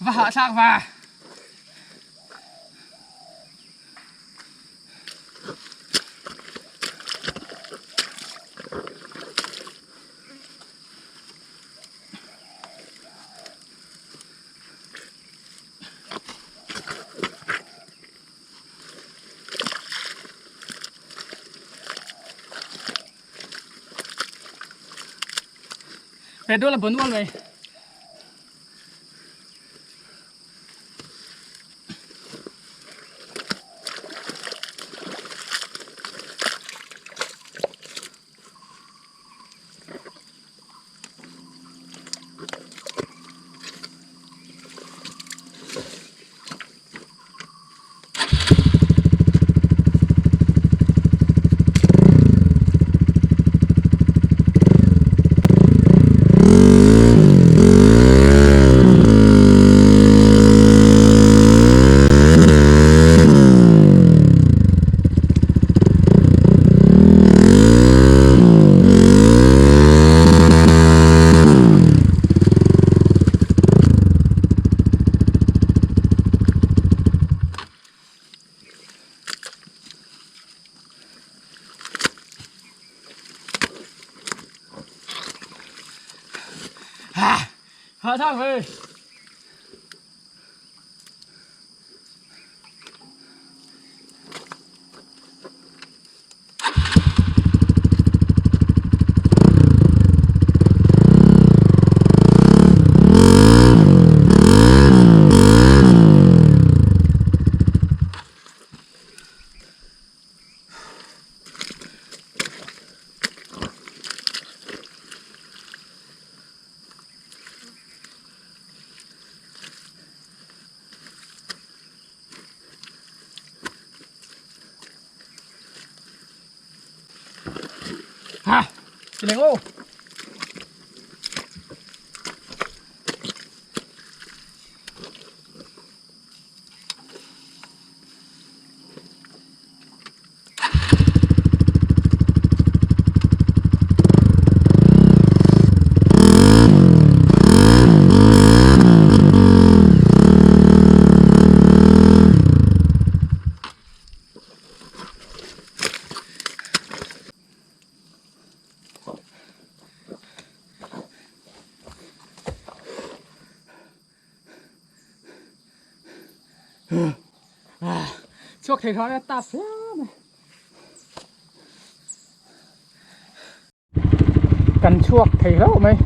Va hahthlak va. Petrol a bawn ual mai. Ha thang ve. Ha! Tileng o! Chhuak thei hram e ta hle mai. Kan chhuak thei hlauh mai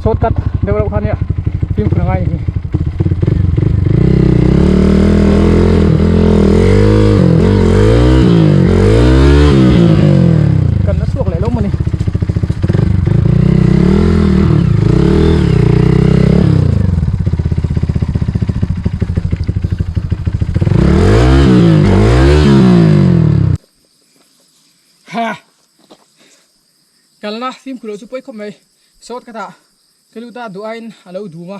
shortcut deuh reuh kha nia fimkhur a ngai a ni. Kan la chhuak leh lo maw ni. Ha! Kalna fimkhur loh chu pawi khawp mai. Shortcut ah ka lut a duh aiin a lo dum a,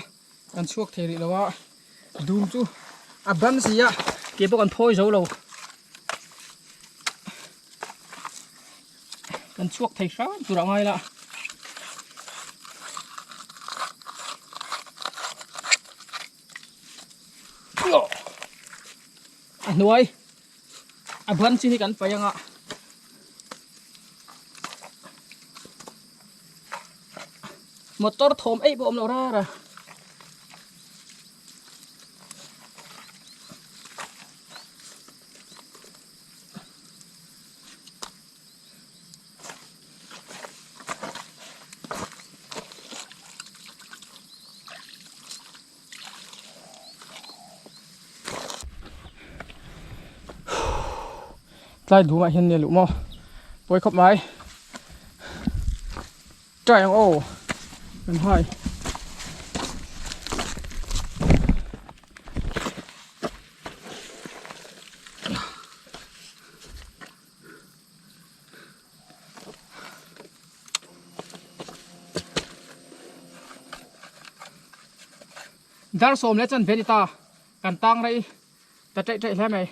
kan chhuak thei rih lo a, dum chu a ban si a, ke pawh kan phawi zo lo. Kan chhuak thei hram tur a ngai la. A hnuai a ban chin hi kan paih anga motor thawm eih pawh a awm lo rar a. Tlai dum ah hian nia luh maw pawi khawp mai try ang aw kan hai. Dar sawm leh chuan ve ni ta kan tang rei ta ṭaih ṭaih hle mai.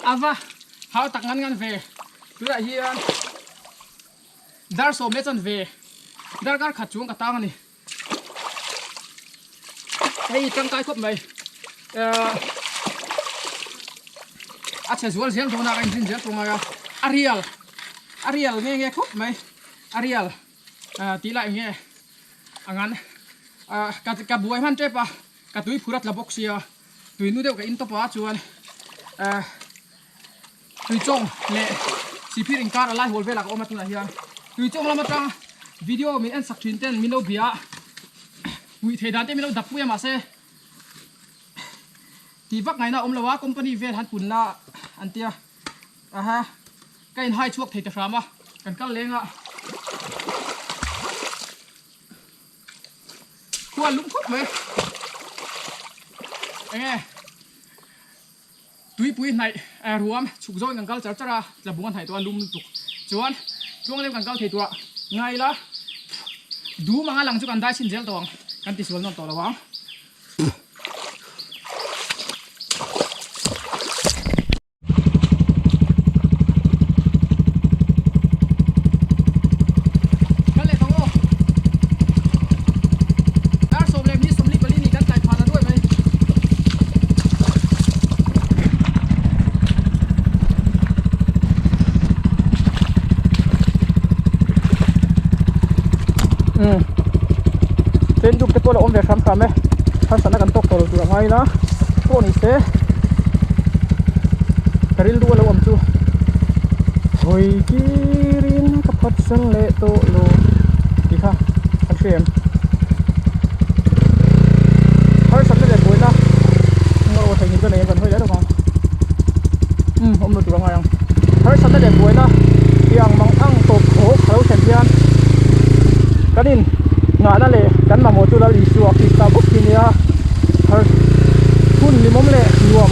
Ava hau tak ngan ngan ve tunah hian dar sawm leh chuan ve darkar khat chuang ka tang a ni. Hei tangkai khawp mai ehh a chhe zual zel dawn a ka inrin zel tawh ngai a a rial a rial nge nge khawp mai a rial ehh tih lah eng nge a ngan ah ka ka buai hman tep a ka tui phur a tla bawk sia tui nu deuh ka in tawp a chuan ehh. Tuichawng leh Sihphir inkar a lai hawl velah ka awm a tunah hian Tuichawng lam atang video min en sak thin ten min lo bia a, puih thei dan te min lo dap pui a mahse tih vak ngaihna a awm lo a company vel han pun la an tia aha ka in hai chhuak thei ta hram a kan kal leng a khua lum khawp mai enge. Tuipui hnaih ruam chhuk zawngin kan kal char char a, tlabung a hnaih tawh a lum lutuk chuan tluang lem kan kal thei tawh a, ngai ila dum anga lang chu kan dai chhin zel tawh ang, kan tisual nawn tawh lo ang. Kal leh tawh aw. Dar 14 ni kan tlai phah ta duai mai. Umm train duk te pawh a lo awm ve hram hram e harsatna kan tawk tawh lo tur a ngai ila pawh ni se ka rilru a lo awm chu hawi kirin ka phatsan leh tawh lo tih kha an hria em. Harsatna leh buaina ngaw theihnghilh ka nei ang kan hawi leh lawk ang umm awm lo tur a ngai ang harsatna leh buaina tiang mang ang tawp khawk a lo thlen hian kan in ngahna leh kan mamawh chu Lal Isua Krista bawk hi nia har hun limawm leh nuam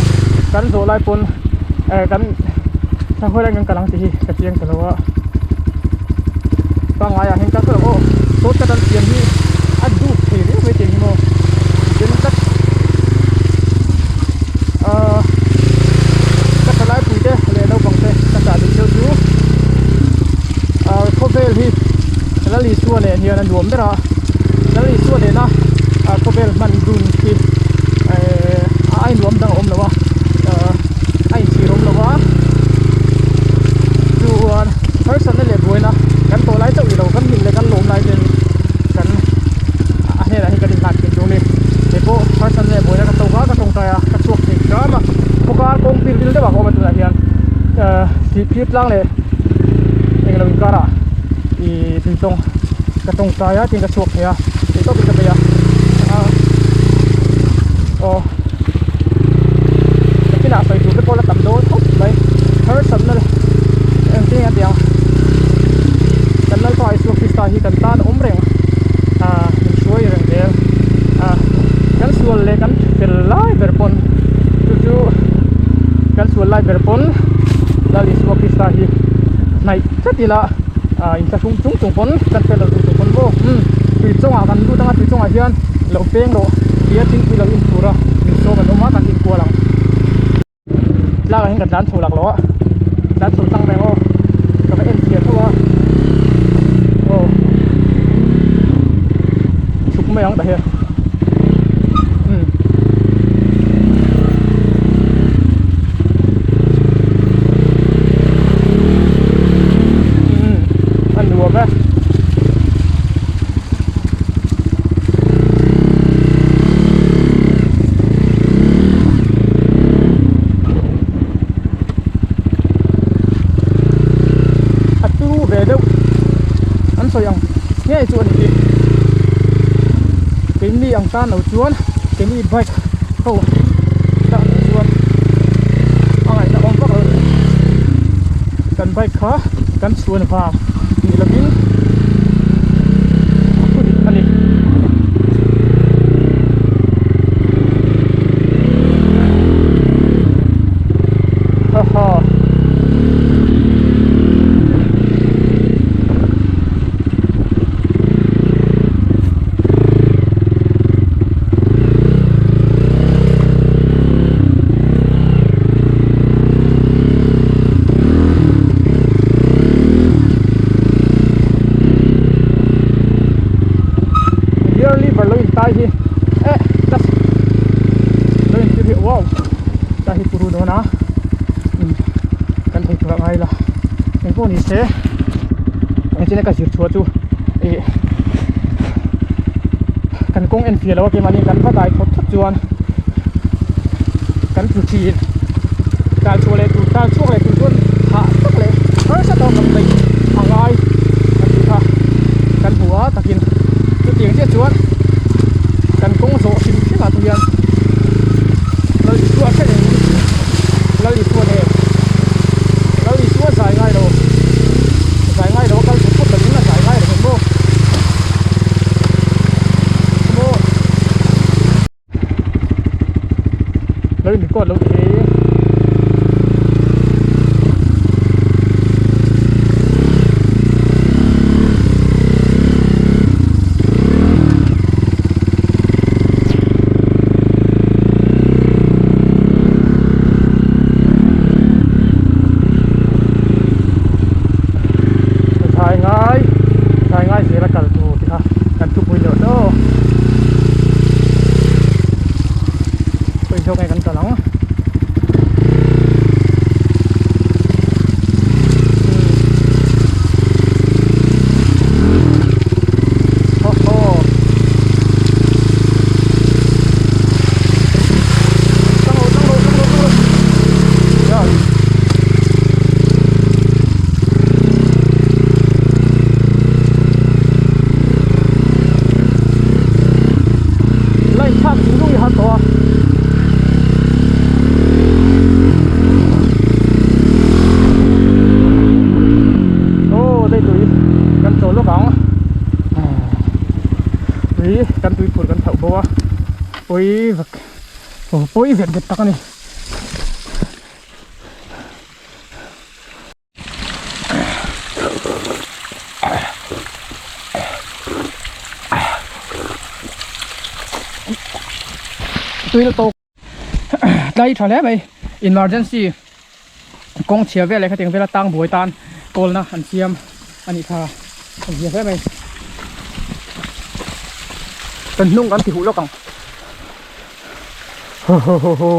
kan zawh lai pawn eh kan thla hawi lai kan kal ang tih hi ka chiang ta lo a pangngai ah hian kal kal ang aw shortcut an siam hi a duk thei riau mai tih hi maw den tlat ahh. hian a nuam ber a Lal Isua nena ah khawvel hman dun hi ehh a ai nuam dang a awm lo a ahh a inchhir awm lo a chuan harsatna leh buaina kan tawh lai chauh ni lo kan hlim leh kan lawm lai ten kan a hnenah hian kan inhlan thin tur a ni keipawh harsatna leh buaina ka tawk a ka tawngtai a ka chhuak thei hram a khawkar kawng pil vil deuh ah ka awm a tunah hian ahh thih tlang leh englo inkarah ih tuitawng ka tawngtai a tin ka chhuak thei a tih tawpin ka bei a ah aw nakinah sawi tur te pawh la tam dawn khawp mai harsatna engtin nge a tih ang kan Lalpa Isua Krista hi kan tan a awm reng ah min hruai reng zel ah kan sual leh kan fel lai ber pawn chu chu kan sual lai ber pawn Lal Isua Krista hi hnaih tlat ila ah inthlahrung chung chung pawn kan fel lo chung chung pawn maw umm tui chungah kan lut anga tui chungah hian lo peng rawh tia thingpui lo in tura min sawm an awm a kan inkual ang tlangah hian ka tlan chho lak lo a tlan chho tlang mai ang aw ka va en chhiar tho a aw chhuk mai ang tah hian umm. Umm a nuam e. A turu ve deuh an sawi ang ngei chu a ni hi keini ang tan lo chuan keini bike ho tan lo chuan a ngaihna awm vak lo a ni kan bike kha kan chhuan vang ni lovin a thu dik a ni. Ha ha. Gear lever lo intai hi eh clutch lo intir hi wow ta hi turu dawn a umm kan thei tur a ngai la engpawh ni se engtin nge ka zir chhuah chu ih kan kawng en fiah lo a keimahni kan va dai thawt thawt chuan kan tlu thin tal chhuah leh tur tal chhuak leh tur chuan hah tak leh harsa tak kan beih a ngai kan tih kha kan hmu a takin chutiang chiah chuan kan kawng zawh hrim hrim ah te hian Lal Isua hre reng in Lal Isua nen Lal Isua zai ngai lo zai ngai lo a kal thut thut lovin a zai ngai reng maw maw. Lo in record lo thei. Zai ngai zai ngai zel a kal tur tih kha kan thupui leh aw. Sawi zawk nge kan kal ang. Ho ho. Tang lo tang lo tang lo tang lo. Ya. Line thlak ding dung i har tawh a. Aw dei tui kan chawl lawk ang tui kan tui phur kan thauh bo a pawi vek pawi vet vet tak a ni. Tui la tawk tlai tha hle mai emergency kawng chhia vel leh khatiang vela tang buai tan kawlna an siam a nih kha a zia hle mai. Kan hnung kan ti huh lawk ang. Ho ho ho ho.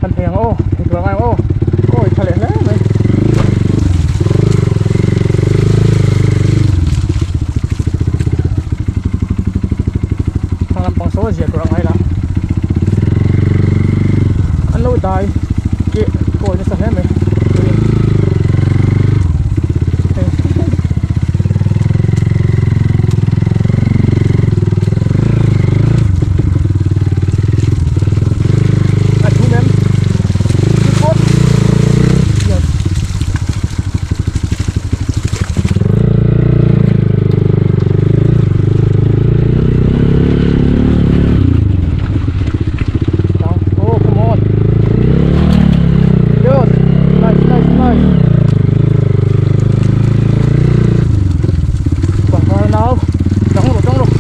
Kan thei ang aw, thei tur angai ang aw. Awi tha leh hle mai. Thlang lampang saw zia tur angai la. An lo dai keh kawi nasa hle mai. A thum em Good Yes Down. Oh, come on. Yes. Nice, nice, nice. Pangpar nau. Tang rawh, tang rawh.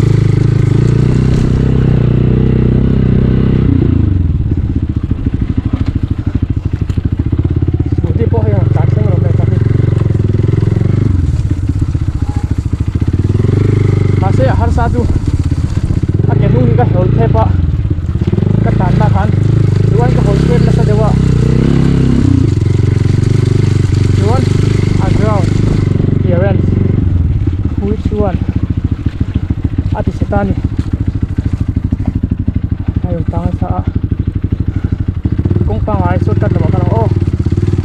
Scooty pawh hei han tlan thleng lo mai tak hi. Mahse a harsa chu a ke hnung hi ka hawl thep a ka tan na khan chuan ka hawl thep nasa deuh a chuan a ground clearance pui chuan a ti chhe ta a ni a rawn tang nasa a kawng pangngai short cut lamah ka lang aw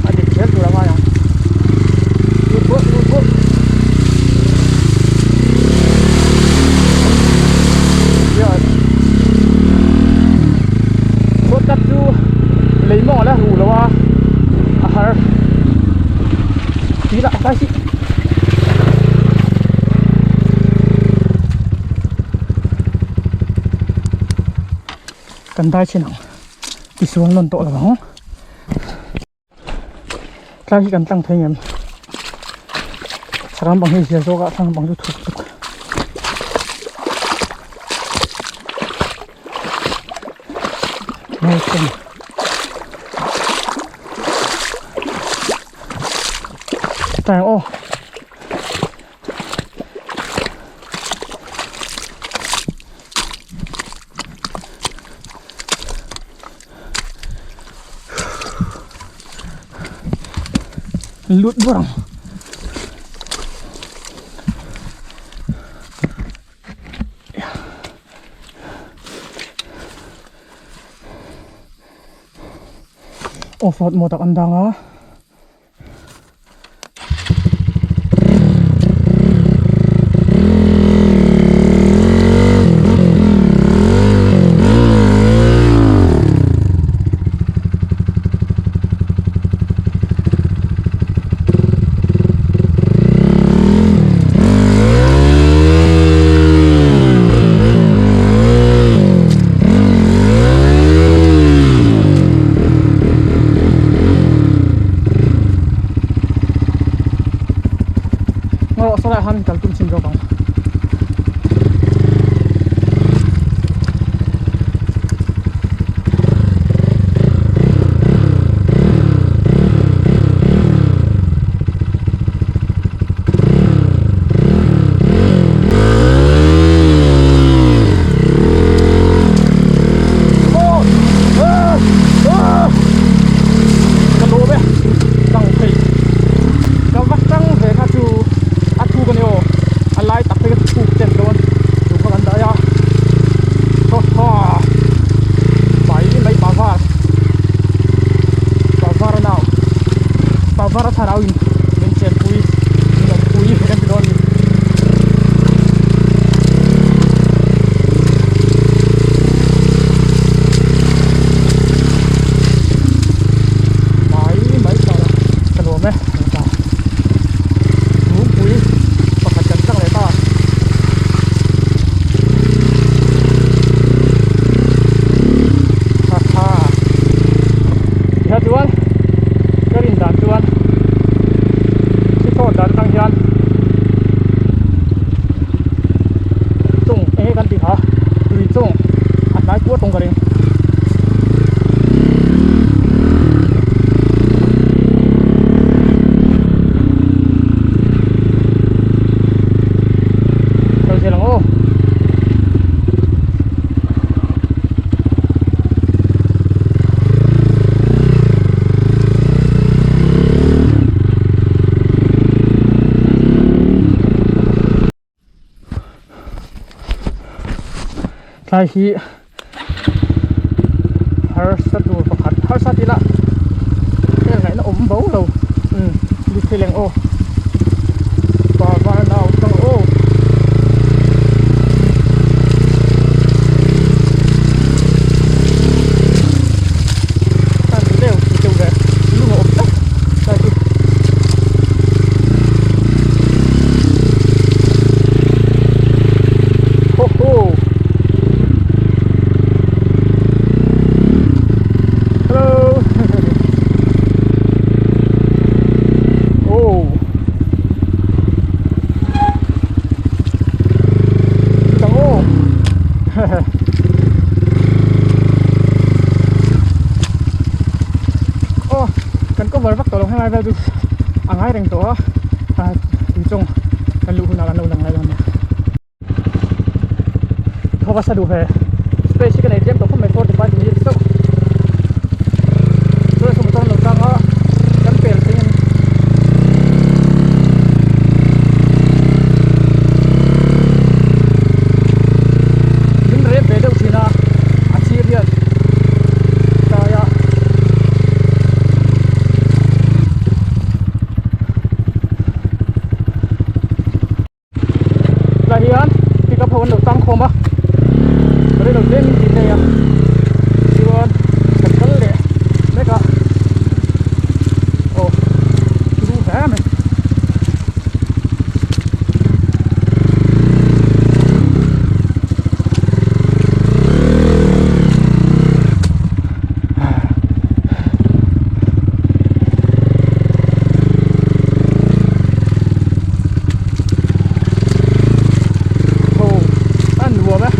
a dik zel tur a ngai ang lut bawk lut bawk yes short cut chu lei mawng a la ruh lo a a har tih lah a tlai si. Kan dai chin ang tisual nawn tawh lo ang tlai hi kan tlang thei ngem saram bang hi zia zawk a thlang bang chu thuk tuk Tang aw. Lut bawr ang. Off road mode ah kan dang a. Ngaw saw lai han kal tum chhin zawk ang. Ka lawm e tang phei ka va tang ve kha chu a thuk a ni aw a lai tak phei kha chu thuk chen dawn chu kha kan dai a haw ha mai mai pavar pavar a nau pavar a thlarau in min chenpui min awmpui kan ti dawn a ni. Mai mai ta la ka nuam e ta lungpui pakhat kan tlang leh ta ha ha tikha chuan ka rin dan chuan sithawn dan atang hian chung eng nge kan tih kha tui chung a hnai kuat awm ka ring. Tlai hi harsa tur pakhat harsa tih lah hel ngaihna awm bo lo umm bik thei leng aw pa var nau tang aw. Tan leu ti deuh leh lung a awm tlat tlai chu. Ho ho. Hello. Oh. Chutang aw. Aw kan cover vak tawh lo helai vel chu a ngai reng tawh a ah tuichawng kan luh hunah kan lo lang lai dawn nia. Thawk a sa duh ve space hi ka nei tlem tawh khawp mai 45 minutes chauh chuan saw motor an lo tlang a kan pel thleng in min rep ve deuh thin a a chhir hian tlai a. Tah hian pickup ho an lo tang khawm a rei lo tlem in tih lei a chuan kan kal leh mek a aw turu hle mai. Ho a nuam e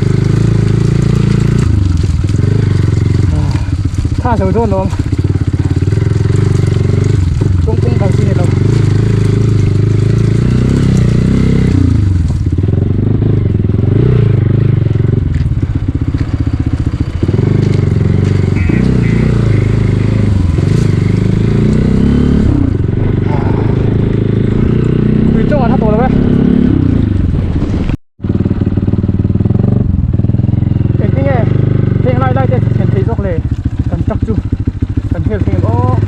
tha zo dawn lawm kawng kawng kal chi ni lo. Tui chungah tha tawh lo e. Engtin nge heng lai lai te thlen thei zawk le kan truck chu kan hel thei ang aw.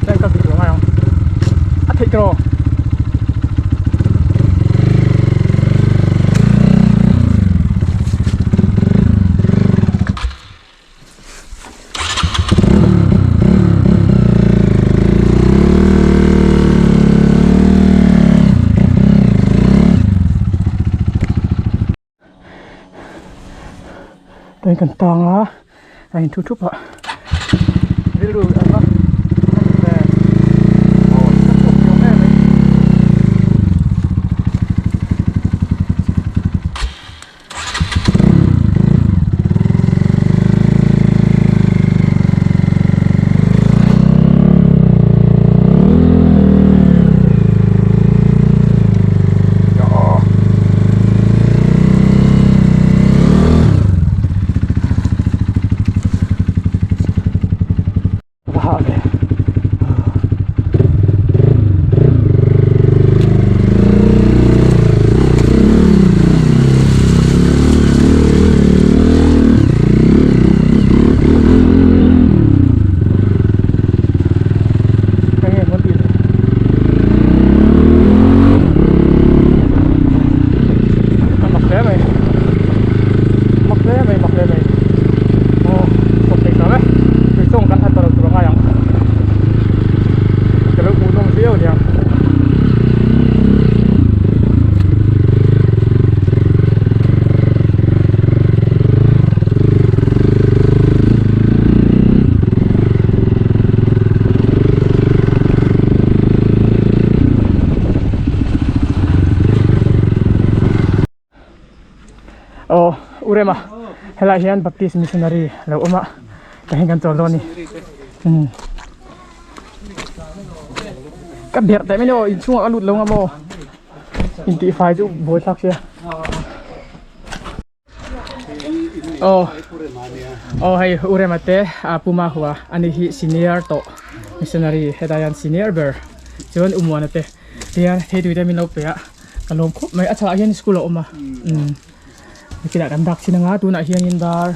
Đây các vị ngay không? À thịt rồi. Tui kan tang a a in thu thup a rilru a va Va hah ve. Enge maw tih le. A mak hle mai. Mak hle mai mak hle mai. Aw kawt thei hlauh e. Tui chawng kan han ta lo tur a ngai ang. Ka lo hmuh nawm viau ania. Aw u Rema helai hian Baptist missionary lo awm a tah hian kan chawl dawn a ni umm ka berh teh mai ni aw inchhungah ka lut lo ang maw intihfai chu buaithlak sia. Aw aw hei u Rema te a Pu Mahua ani hi senior tawh missionary hetah hian senior ber chuan u Muana te tihian theitui te min lo pe a ka lawm khawp mai a chhakah hian school a awm a umm nikinah kan dak chin anga tunah hianin dar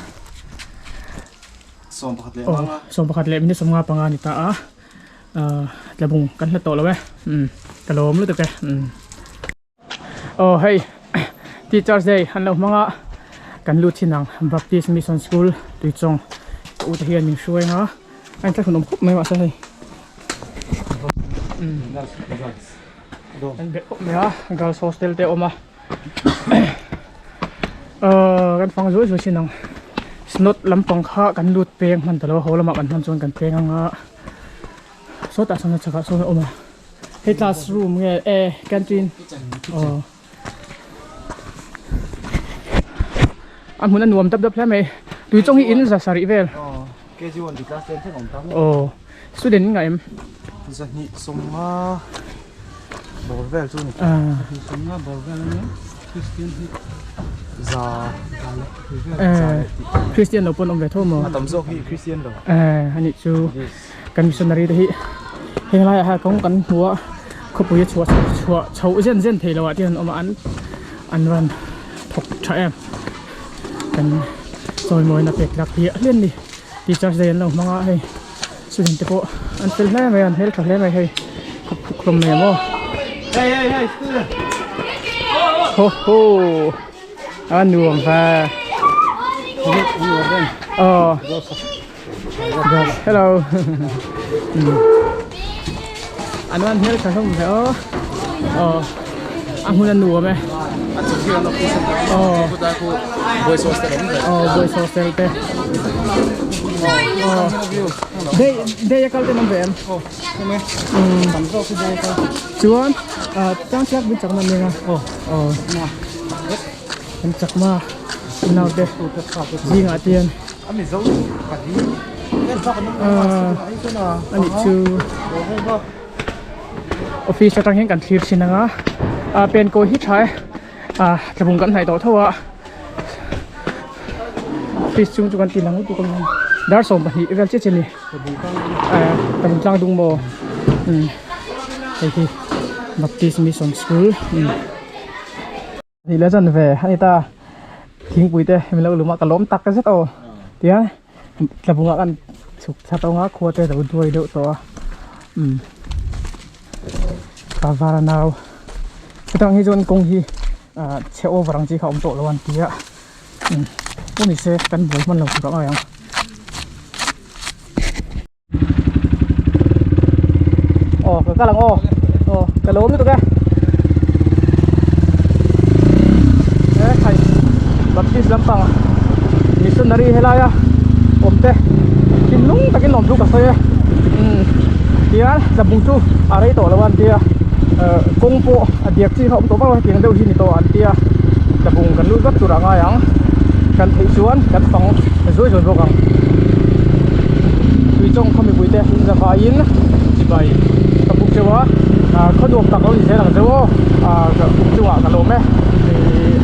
aw 11 leh minute 55 a ni ta a ahh tlabung kan hla tawh lo e umm ka lawm lutuk e umm. Aw hei teachers day an lo hmang a kan lut thin ang baptist mission school tuichawng ka u te hian min hruai ang a a inthlahrun awm khawp mai mahse hei an be khawp mai a girls hostel te a awm a aw kan fang zuai zuai thin ang slot lampang kha kan lut peng hman ta lo a haw lamah kan hman chuan kan peng ang a sawtah sawn a chhakah sawn a awm a. Hei classroom nge e canteen aw a hmun a nuam dap dap hle mai tui chawng hi in za sarih vel KG1 ti class ten thleng awm ta maw aw student in ngah em zahnih sawmnga bawr vel chu ni zahnih sawmnga bawr vel ania Christian hi za Christian lo pawn awm ve tho maw a tam zawk hi Christian lo eh anih chu Kan missionary te hi heng laiah hian kawng kan hmu a khawpui a chhuah chhuah chhoh zen zen thei loh ah te hian an awm a an an rawn thawk tha em kan chawimawina pek tlak hi a hlian a ni teachers day an lo hmang a hei student te pawh an fel hle mai a an hmeltha hle mai hei khawp khawp hlawm mai ang aw ho ho a nuam va aw. Hello. An van hmel tha hlawm ve aw. Aw. A hmun a nuam e. A chung hi an office a Aw. Khawdai khu boys hostel awm ve. Aw boys hostel te. Aw. Day day a kal te an awm ve em? Aw. Awm e. Tam zawk hi day a kal. Chuan tang chiak bin chakna nia. Aw. Aw. Kan chakma naute zingah te hian A mizo pali vel bak an awm lo a ni chuan a a nih chu office atang hian kan thlir thin anga a pen kawi hi tha e a tlabung kan hnaih tawh tho a office chung chu kan ti lang lutuk a dar 12 vel chiah chiah a ni tlabung tlang dung maw hei hi baptist mission school. Ni le chan ve a ni ta thingpui te min lo lum a ka lawm tak zet aw tia tlabung ah khan chhuk thla tawng a khua te alo duai deuh tawh a umm ka var a nau hetang hi chuan kawng hi ah chhe over ang chi kha a awm tawh lo an ti a umm pawh ni se kan buai hman lo tur a ngai ang. Aw ka kal ang aw aw ka lo awm lutuk e he khai baptist lampang missionary helaia awm te thinlung takin lawm thu ka sawi e umm tihian tlabung chu a rei tawh lo a an tia eh kawng pawh a diak chi kha a awm tawh vak lo hetiang deuh hi ni tawh an tia tlabung kan lut vek tur a ngai ang kan theih chuan kan fang zuai zuai bawk ang. Tuichawng khaw mipui te in zavaiin chibai ka buk cheu a ah khaw nuam tak lo ni zel ang cheu aw ah ka buk chungah ka lawm e ih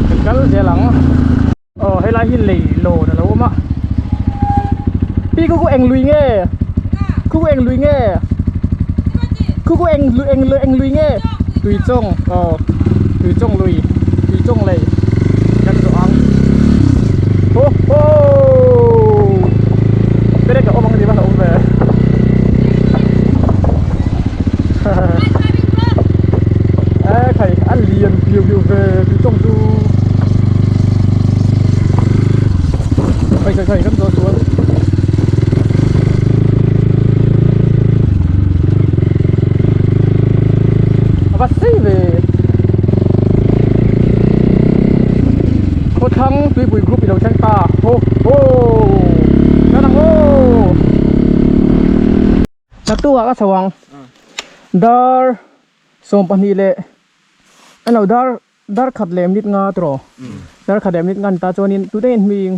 kan kal zel ang aw helai hi lei lawn alo awm a pi khu khu eng lui nge khu khu eng lui nge khu khu eng eng eng lui nge tuichawng aw tuichawng lui tuichawng lei kan zawh ang ho ho perek a awm ang tih va hlauh awm ve e khai a lian piu piu ve tuichawng chu khai khai khai kan zawh sual. A va sei ve khawthlang tuipui group ilo thleng ta ho ho kan ang aw naktuk ah ka chho ang dar 12 leh alo dar dar khat leh minute nga tawh dar khat leh minute nga ni ta chuanin tute in hming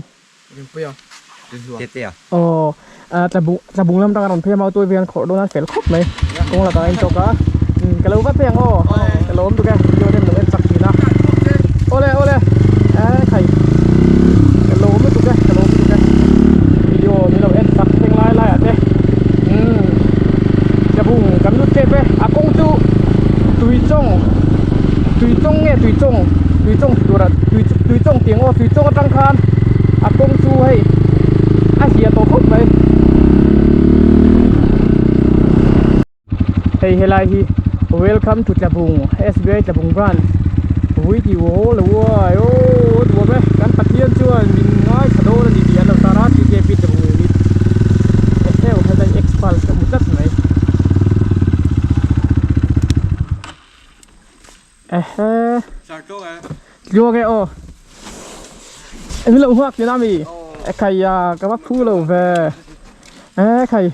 Aw tlabung tlabung lam atanga rawn phei a mautuai vel an khawrh dawn a fel khawp mai kawng lakah a intawk a ka lo va phei ang aw ka lo awm tuk e video te an lo en chak thin a awle awle e khai. Tuichawng nge Tuichawng Tuichawng ti turah tui Tuichawng tih ang aw Tuichawng atang khan a kawng chu hei a zia tawh khawp mai. Hei helai hi welcome to Tlabung S_B_I Tlabung branch vui tih haw lo uai aw nuam e kan Pathian chuan min ngaithla dawn a ni tih an lo tar a T_K_P Tlabung unit eheu helai X-pulse ka hmu tlat mai. Ehe Tluang e aw Em lo huak tin ami E khai a ka va phu lo ve E khai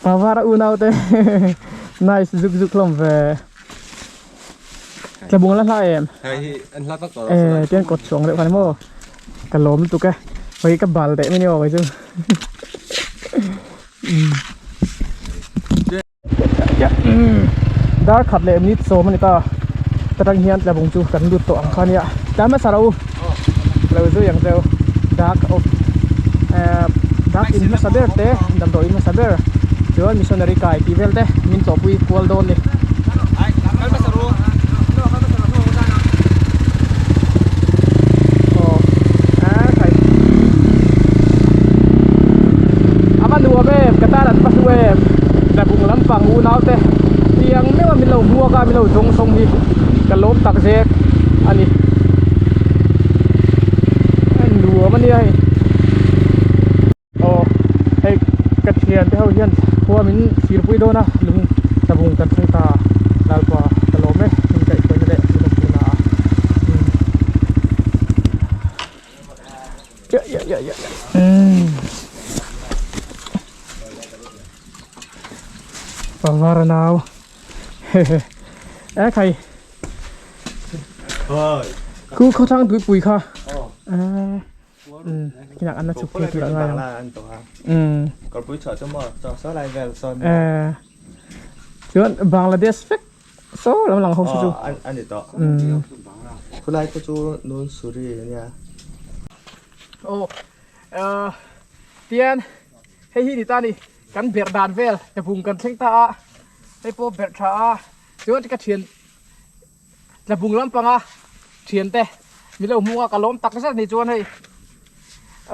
Pavara unau te Nice zuk zuk hlawm ve Tlabung la hla em E tian kawt chhuang deuh kha ni maw Ka lawm lutuk e Hei ka bal teh mai ni aw kei chu Dar khat leh minute sawm a ni ta atang hian tlabung chu kan lut tawh ang kha nia tlai hmasa ro lo zui ang cheu dark of ehh dark in hmasa ber te damdawi in hmasa ber chuan missionary kai tih vel te min tlawhpui kual dawn a ni. A va nuam em ka tan an va hlu em tlabung lampang unau te tiang meuh a min lo hmuak a min lo zawng sawng hi ka lawm tak zek a ni a nuam a nia hei. Aw hei ka thian te ho hian khua min sirpui dawn a lung tlabung kan thleng ta lalpa ka lawm e min kaihhruaina leh min awmpuina a ya ya ya ya umm pangvar a nau hehe e khai khu khawthlang tuipui kha eh kinah an la chhuk thei tur a ngai ang eh chuan Bangladesh vek saw lam lang ho saw chu aw eh tian hei hi ni ta ni kan berh dan vel tlabung kan thleng ta a hei pawh berh tha a chuan ka thian Tlabung lampanga thiante min lo hmung a ka lawm tak zet ni chuan hei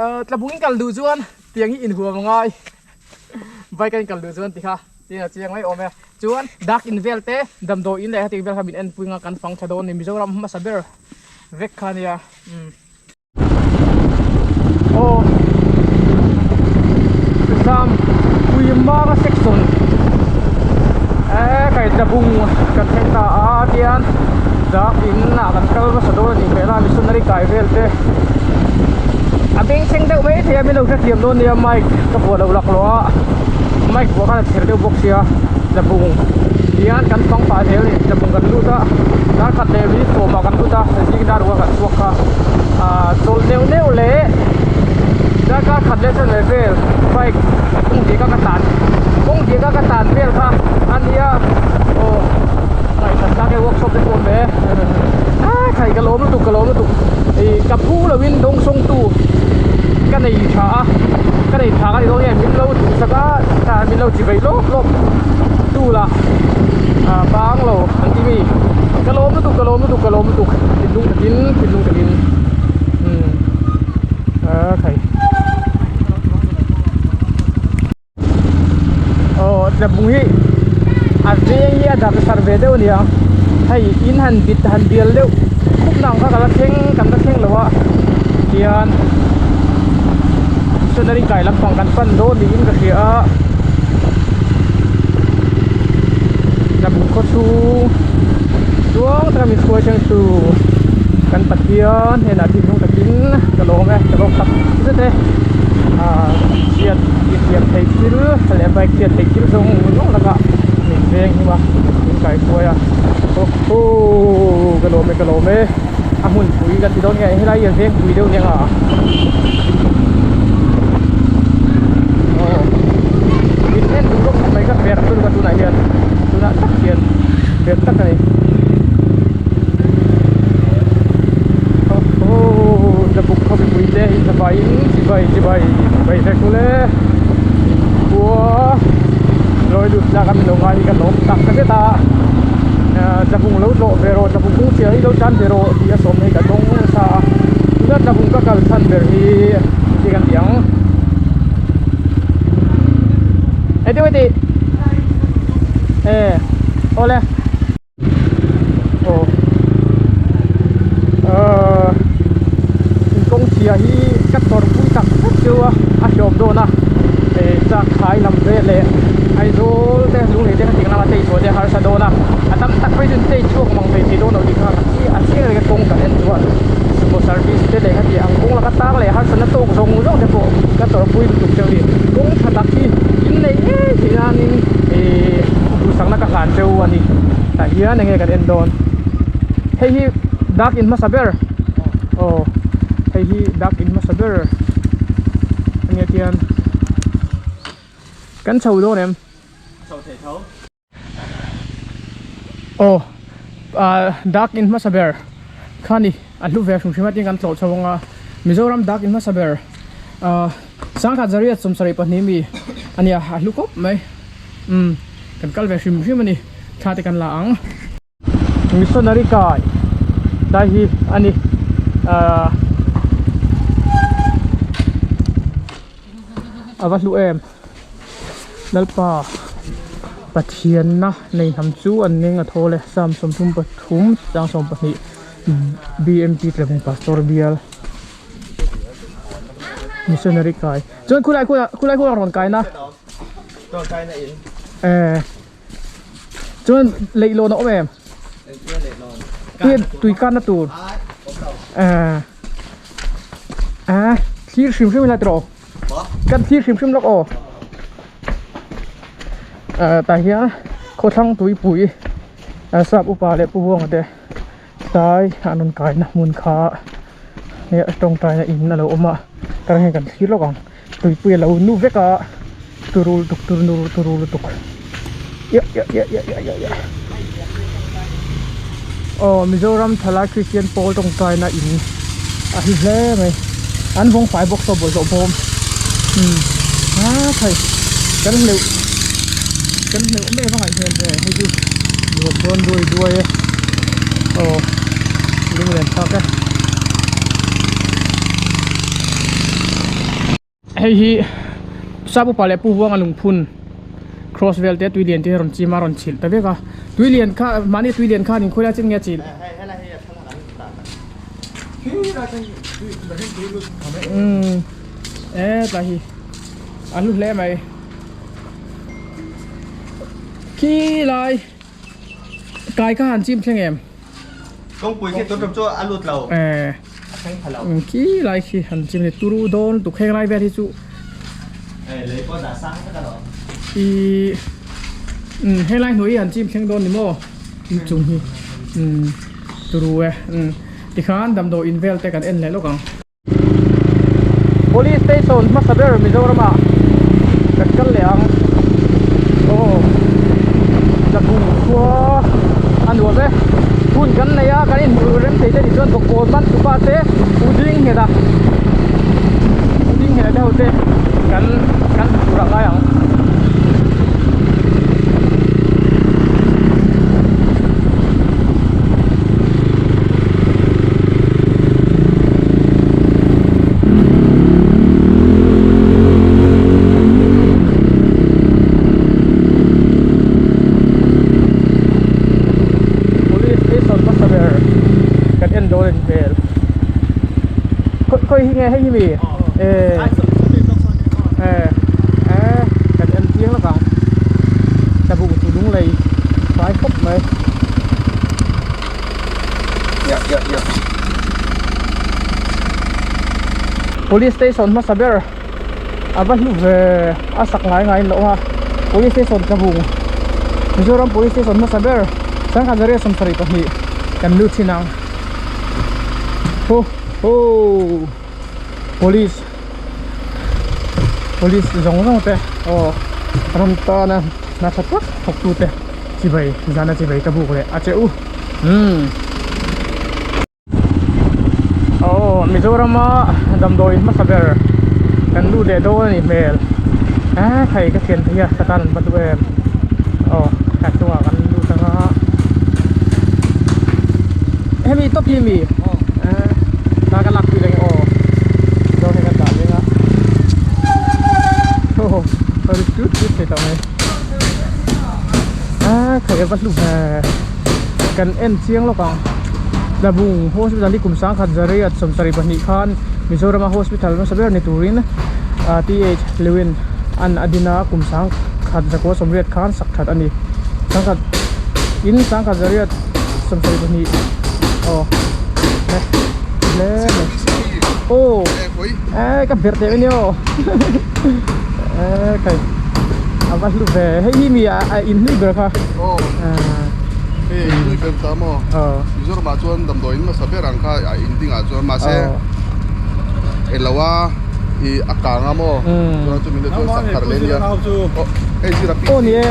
ahh tlabung in kal duh chuan tiang hi inhuam a ngai bike a in kal duh chuan ti kha tin a chiang mai awm e chuan dark in vel te damdawi in leh hetiang vel kha min enpui anga kan fang tha dawn a ni Mizoram hmasa ber vek kha ania umm. Aw zam pui manga section eh kai tlabung kan thleng ta a tian dark in ah kan kal nasa dawn a nih hmel a missionary kai vel te a beng thleng deuh mai thei a min lo hrethiam dawn nia mic ka vuah loh laklawh a mic vuah khan a chher deuh bawk sia tlabung tian kan fang pah zel a ni tlabung kan lut a dar khat leh minute sawmah kan lut a zing dar rual kan chhuak kha ah chawlh neuh neuh leh darkar khat leh chuan leh vel bike kawng diak a ka tlan kawng diak a ka tlan vel kha a nia aw ngaihsan tlak e workshop te pawh awm ve a khai ka lawm lutuk ka lawm lutuk ih ka phu lovin dawng sawng tu ka nei tha a ka nei tha ka ni dawn nge min lo duhsak a ah min lo chi vei lawp lawp tu lah ah bang lo an ti mi ka lawm lutuk ka lawm lutuk ka lawm lutuk thinlung takin thinlung takin umm a khai aw tlabung hi a veng hi a darh sarh ve deuh a nia hei in han bit han bial deuh khup na ang kha ka la thleng kan la thleng lo a tihian missionary kai lampang kan pan dawn niin ka hria a tlabung khaw chhung chuang taka min hruai thleng chu kan Pathian hnenah thinlung takin ka lawm e ka lawm tak zet e ah chhiat inhliam theih thil leh bike chhiat theih thil zawng zawng lakah min veng him a min kaihruai a aw hoo ka lawm e ka lawm e a hmun pui kan ti dawn nge helai hi a veng pui deuh nia aw min en duh lawk mai ka ber chu ka tunah hian tunah tak hian ber tak a ni aw hoo tlabuk khaw mipui te inzavaiin chibai chibai chibai vek ule khua lawi lut tlak a min lo ngai hi ka lawm tak zet a. Tlabung lo tlawh ve rawh Tlabung kawng chhia hi lo tan ve rawh tih a sawm hi ka dawng nasa a tuna Tlabung ka kal chhan ber hi engtin kan tih ang engtin maw tih e awle aw ahh kawng chhia hi ka tawrh pui tak zet chu a a hlawm dawn a chak khai lam vel leh Aizawl te Lunglei te khatiang lama chei chhuah te a harsa dawn a a tam tak phei chu chei chhuak mang thei thei dawn lo tih kha a chiang reng a kawng kan en chuan sumo service te leh khatiang ang kawng laka tang leh harsatna tawk zawng zawng te pawh ka tawrh pui lutuk cheu a ni kawng tha tak hi in neih ngei theih nanin ihh duhsakna ka hlan cheu a ni tah hian enge kan en dawn hei hi dak in hmasa ber aw hei hi dak in hmasa ber ania tian kan chho dawn em chho thei tho aw ah dak in hmasa ber kha ni a hlu ve hrim hrim a tin kan tlawh chho anga Mizoram dak in hmasa ber ah sangkhat zariat sawmsarih pahnih mi ania a hlu khawp mai umm kan kal ve hrim hrim a ni thla te kan la ang. Missionary kai dai hi a ni ahh a va hlu em Lalpa Pathianna nei hnam chu an ngeng a thawl e Psalm 33 20 BMP Tlabung Pastor Bial Missionary kai chuan khulai khulai khulai khulai rawn kaina eh. Chuan leihlawn a awm em? Tui kanna tur. Eh, thlir hrim hrim ila tiraw? Kan thlir hrim hrim lawk aw. Eh, tah hian khawthlang tuipui sap upa leh pu Buanga te tlai an rawn kaina hmun kha hei a tawngtaina in a lo awm a tah hian kan thlir lawk ang tuipui a lo nu vek a turu lutuk turu turu lutuk iah iah iah iah iah iah iah aw Mizoram thalai Kristian pawl tawngtaina in a hlu hle mai an vawng fai bawk saw bawlhhlawh bawm umm a thei kan hleuh kan hleuh em em a ngaihhmel ve hei chu nuam dawn duai duai e aw lunglen thlak e hei hi sap upa leh pu huanga lungphun cross vel te tuilian te hi rawn chim a rawn chhilh ta vek a tuilian kha mahni tuilian khan inkhawilai chin nge a chilh umm e tlai hi a hlu hle mai khi lai kai kha han chim thleng em kawngpui khi tun tum chu a lut lo e khi lai khi han chim ni turu dawn tuk heng lai vel hi chu lei pawh dah sang vek alawm i um heng lai hnuai hi han chim thleng dawn ni maw chung hi um turu e um tikhan damdawi in vel te kan en leh lawk ang. Police station hmasa ber Mizoram ah kan kal leh ang aw Tlabung khua a nuam e hun kan nei a kan inhmuh rem thei te ni chuan bawkbawn man tupa te u ding nghet a u ding nghet te ho te kan kan hmu tur ah ngai ang. Police station hmasa ber kan en dawn a ni hmel khawi hi nge hei hi mi eh eh eh kan en chiang lawk ang tlabung chu lunglei fai khawp mai. Police station hmasa ber a va hlu ve a sak ngai ngai in lo awm a police station tlabung Mizoram police station hmasa ber sangkhat 172 kan lut thin ang ho ho police police zawng zawng te aw ram tana hna tha tak thawk tu te chibai zana chibai ka buk leh a che u umm aw Mizoram a damdawi hmasa ber kan lut leh dawn a nih hmel eh thei ka thian phei a ka tan an va duh em aw a chungah kan lut anga. Hemi top hi mi? Ta ka lak pui reng aw. Zo hei kan dah leng a. Aw ri tut tut thei tawh mai. A khai a va hlu ve. Kan en chiang lawk ang. Tlabung hospital hi kum 1972 khan Mizorama hospital hmasa ber ni turin TH Lewin an a din a kum 1980 khan sak that a ni. Sangkhat in 1900 72 aw he hle mai aw e ka ber teh ania aw e khai a va hlu ve hei hi mi a in hlui ber kha aw hei in hlui ber ta maw aw Mizoram ah chuan damdawi in hmasa ber ang kha a in ding ah chuan mahse eng lo a ih a kang a maw chuan chumi te chuan sak thar leh ania aw hei zira pi aw ni e.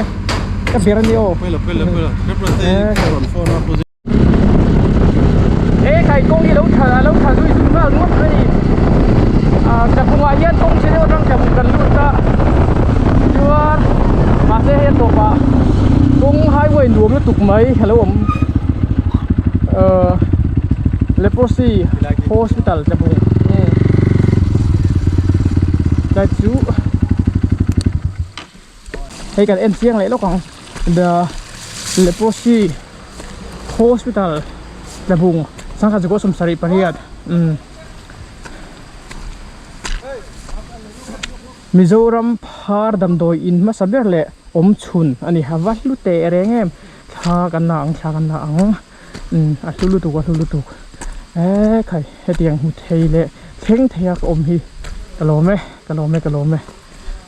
Ka ber ani aw. He khai kawng hi lo tha lo tha zui zui nghal ngawt a ni. Ah tlabungah hian kawng che deuh atang tlabung kan lut a chuan mahse hei a tawpah kawng highway nuam lutuk mai a lo awm ah leprosy hospital tlabung tlai chu. Hei kan en chiang leh lawk ang the leprosy hospital tlabung sangha chu 78 umm Mizoram phar damdawi in hmasa ber leh awm chhun a ni a va hlu teh reng em thla kan la ang thla kan la ang umm a hlu lutuk a hlu lutuk eee khai hetiang hmu thei leh thleng thei a ka awm hi ka lawm e ka lawm e ka lawm e.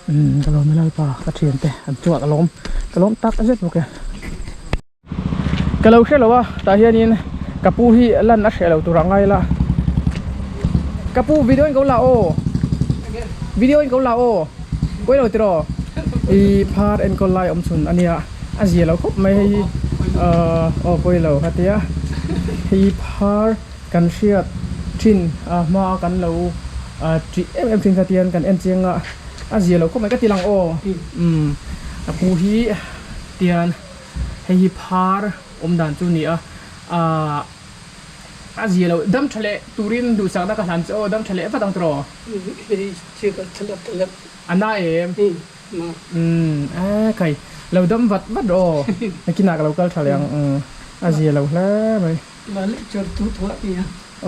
Umm ka lawm e lalpa ka thian te an chhuak a lawm ka lawm tak zet bawk e ka lo hre lo a tah hianin ka pu hi lan a hreh lo tur ang ngai la ka pu video in ko la aw video in ko la aw pawi lo tiraw i phar enkawl lai awm chhun ania a zia lo khawp mai hei hi ahh aw pawi lo ka tia hei phar Kan hriat thin a hma a kan lo tih em em thin kha tian kan en chiang a, a zia lo khawp mai ka ti lang aw. Umm a pu hi tian hei hi phar awm dan chu ni a, ah a zia lo dam tha leh turin duhsakna ka hlan che aw dam tha leh vat ang tiraw. A na em? Umm a kai lo dam vat vat rawh aw nakinah ka lo kal tha leh ang umm a zia lo hle mai.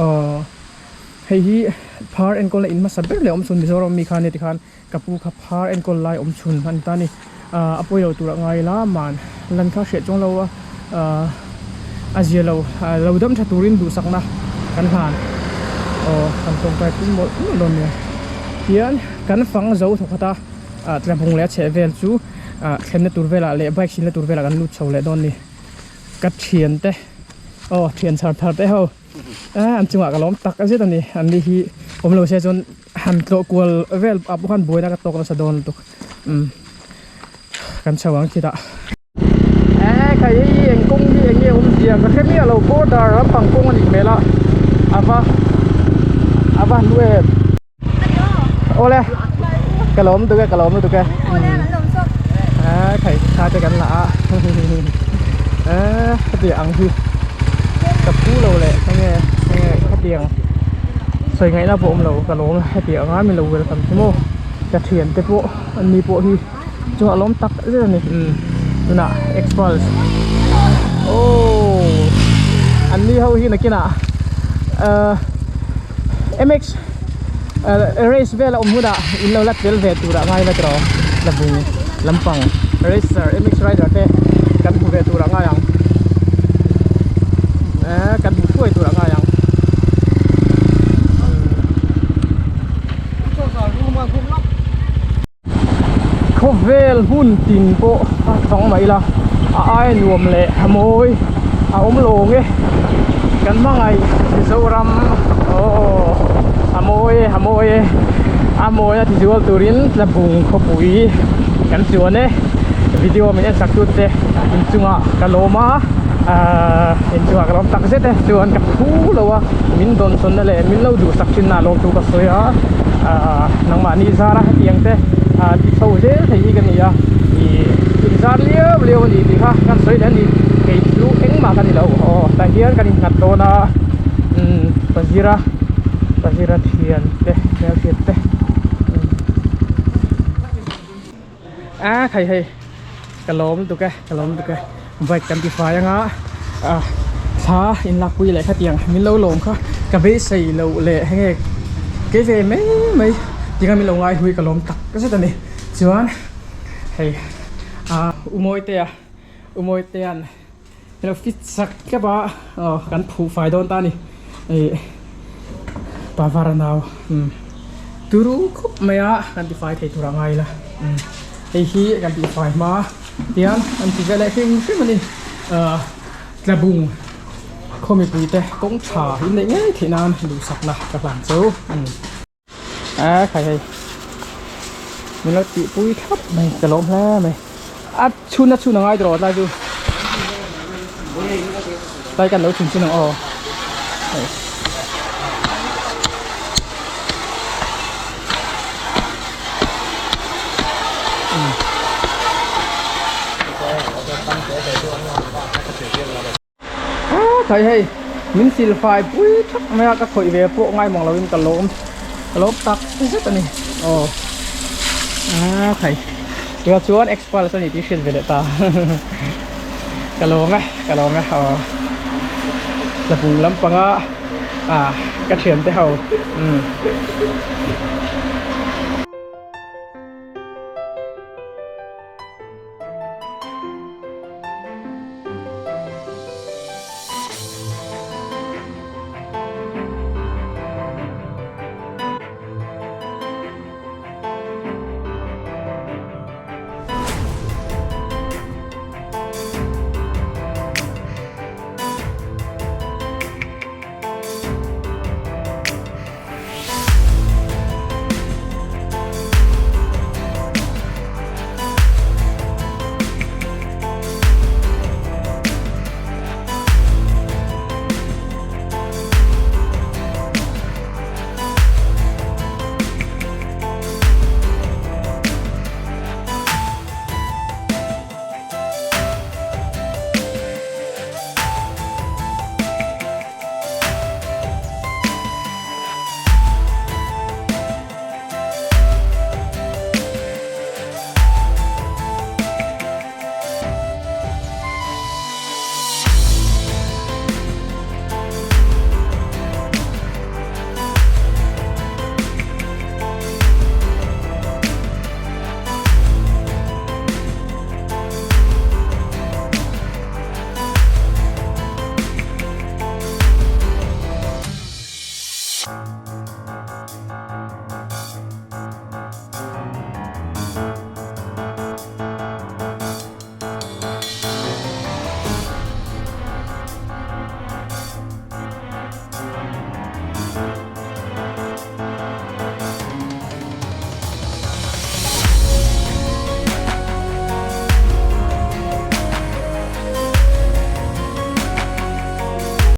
Aw hei hi phar enkawlna in hmasa ber leh awm chhun Mizoram mi kha ania tikhan ka pu kha phar enkawl lai awm chhun a ni ta a ni ah a pawi lo tur a ngai la man lan kha hriat chuang lo a ah a zia lo lo dam tha turin duhsakna kan hlan aw kan tawngtai pui mawlh mawlh dawn nia tian kan fang zo thawkhat a ah tlabung leh a chheh vel chu ah thlenna tur velah leh bike silna tur velah kan lut chho leh dawn a ni ka thiante. Aw thian chhar thar te ho eh an chungah ka lawm tak zet a ni an ni hi awm lo se chuan han tlawh kual vel ah pawh khan buaina ka tawk nasa dawn lutuk umm kan chho ang khitah. Eh khai hei eng kawng hi eng nge awmzia ka hre miah lo border lampang kawng a nih hmel a a va a va hlu em. Awle ka lawm lutuk e ka lawm lutuk e a khai tha te kan la a a hetiang ang hi ka phu lo leh enge enge hetiang sawi ngaihna pawh awm lo ka lawm hetiang anga min lo welcome hi maw ka thian te pawh an ni pawh hi chu a lawm tak zet a ni umm tunah express aww an ni ho hi nakinah ahh mx race vel a awm hunah in lo la tel ve turah ngai la tawh tlabung lampang racer mx rider te kan hmu ve turah ngai ang eh kan hmu hruai turah ngai ang. Khawvel hmun tin pawh a fang mai la a aia nuam leh a mawi a awm lo ang e kan hmangaih Mizoram aw a mawi e a mawi e a mawi a tizual turin tlabung khawpui kan chuan e video min en sak tute inchungah ka lawm a ahh inchungah ka lawm tak zet e chuan ka phu lo a min dawnsawnna leh min lo duhsak thin a lawmthu ka sawi a ahh nangmahni zara hetiang te ah ti chho zel thei hi ka ni a ih. zar liau liau a ni tih kha kan sawi leh a ni kei chu engmah ka ni lo aw tah hian kan innghat dawn a umm pazira pazira thian te hmelhriat te a khai hei ka lawm lutuk e ka lawm lutuk e bike kan ti fai anga ah thla inlakpui leh khatiang min lo lawm kha ka beisei loh leh heng kei ve mai mai tinga min lo ngai hui ka lawm tak zet a ni chuan hei ah Umawitea Umawitea min lo fit sak thlep a aw kan phuh fai dawn ta a ni ih Pavara nau umm turu khawp mai a kan ti fai thei tur a ngai ila umm hei hi kan tih fai hma tiang an ti veleh hrim hrim a ni ah tlabung khaw mipui te kawng tha in neih ngei theih nan duhsakna ka hlan chu umm. A khai hei min lo tih pui thlap mai ka lawm hle mai a chhun a chhun a ngai tawh tlai chu tlai kan lo chhun chhun ang aw hei. Khai hei min sil fai pui thak mai a ka khawih ve pawh ngai mang lovin ka lawm ka lawm tak zet a ni aw a khai tunah chuan expert a ni tih hriat ve leh ta ka lawm e ka lawm e aw tlapung lampanga ah ka thiante ho umm.